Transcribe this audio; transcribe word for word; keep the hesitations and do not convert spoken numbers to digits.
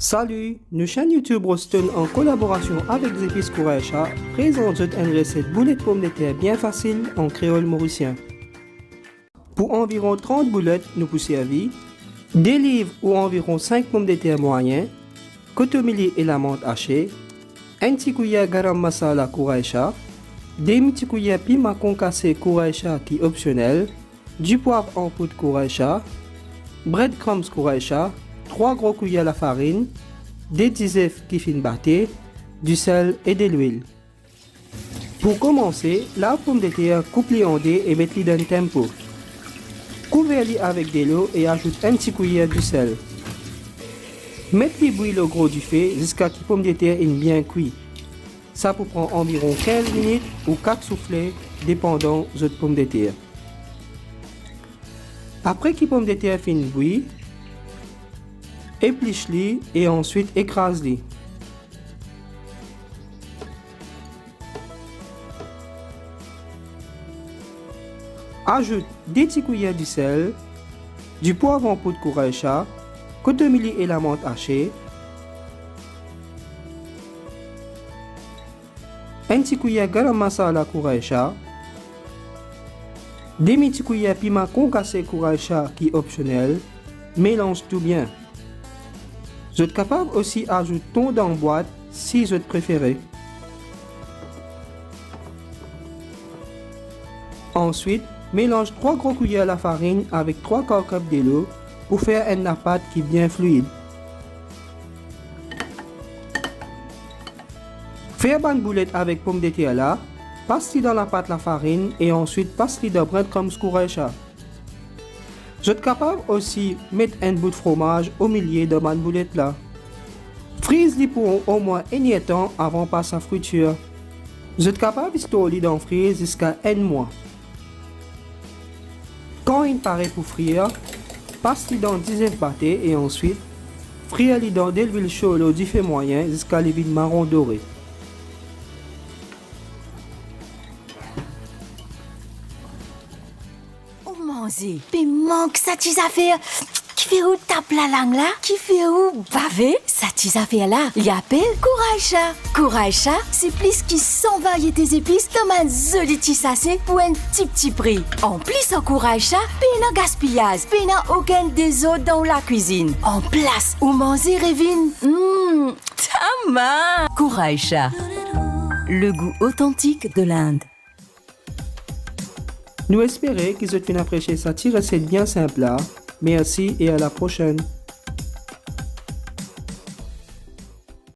Sali, nou chaîne YouTube Roston an kolaborasion avek Zepis Kouray Sha prezant zot enn reset boulet pomdeter bien fasil an kreol morisien. Pou anviron trant boulet nou pou servi de liv ou anviron sink pomdeter mwayin, kotomili e lamant ase, enn ti kwiyer garam masala Kouray Sha, demi ti kwiyer piman konkase Kouray Sha ki opsionel, dipwav an poud Kouray Sha, breadcrumbs Kouray Sha, trwa gro kwiyer lafarinn, de ti zef ki finn bate, disel e delwil. Pou komanse, lav pomdeter, koup li an de e met li dan enn tempo. Kouver li avek delo e azout enn ti kwiyer disel. Met li bwi lor gro dife ziska ki pomdeter inn bien kwi. Sa pou pran anviron kinz minit ou kat soufle, depandan zot pomdeter. Apre ki pomdeter finn bwi, eplis li e answit ekraz li. Azout de ti kwiyer disel, dipwav an poud Kouray Sha, kotomili e lamant ase, enn ti kwiyer garam masala Kouray Sha, demi ti kwiyer piman konkase Kouray Sha ki opsionel, melanz tou bien. Zot kapav osi azout ton dan bwat si zot prefere. Answit, melanz trwa gro kwiyer lafarinn avek trwa kar kip delo pou fer enn lapat ki bien fluid. Fer bann boulet avek pomdeter la, pas li dan lapat lafarinn e answit pas li dan breadcrumbs Kouray Sha. Zot kapav osi met enn bout fromaz omilie dan bann boulet la. Friz li pou omwin enn er tan avan pas sa fritir. Zot kapav stor li dan friz ziska enn mwa. Kan inn pare pou frir, pas li dan dizef bate e answit frir li dan delwil so lor dife mwayin ziska li vinn maron dore. Ou manze, pe mank sa ti zafer ki fer ou tap lalang la, ki fer ou bave. Sa ti zafer la, li apel Kouray Sha. Kouray Sha, se plis ki san variete zepis dan bann zoli ti sase pou enn tipti pri. Anplis, ar Kouray Sha, pena gaspiyaz, pena okenn dezord dan ou lakwizinn. Anplas, ou manze revinn. Mm, tama! Kouray Sha, le goût authentique de l'Inde. Nou espere ki zot finn apresie sa ti reset bien sinp la. Mersi e a la prosenn.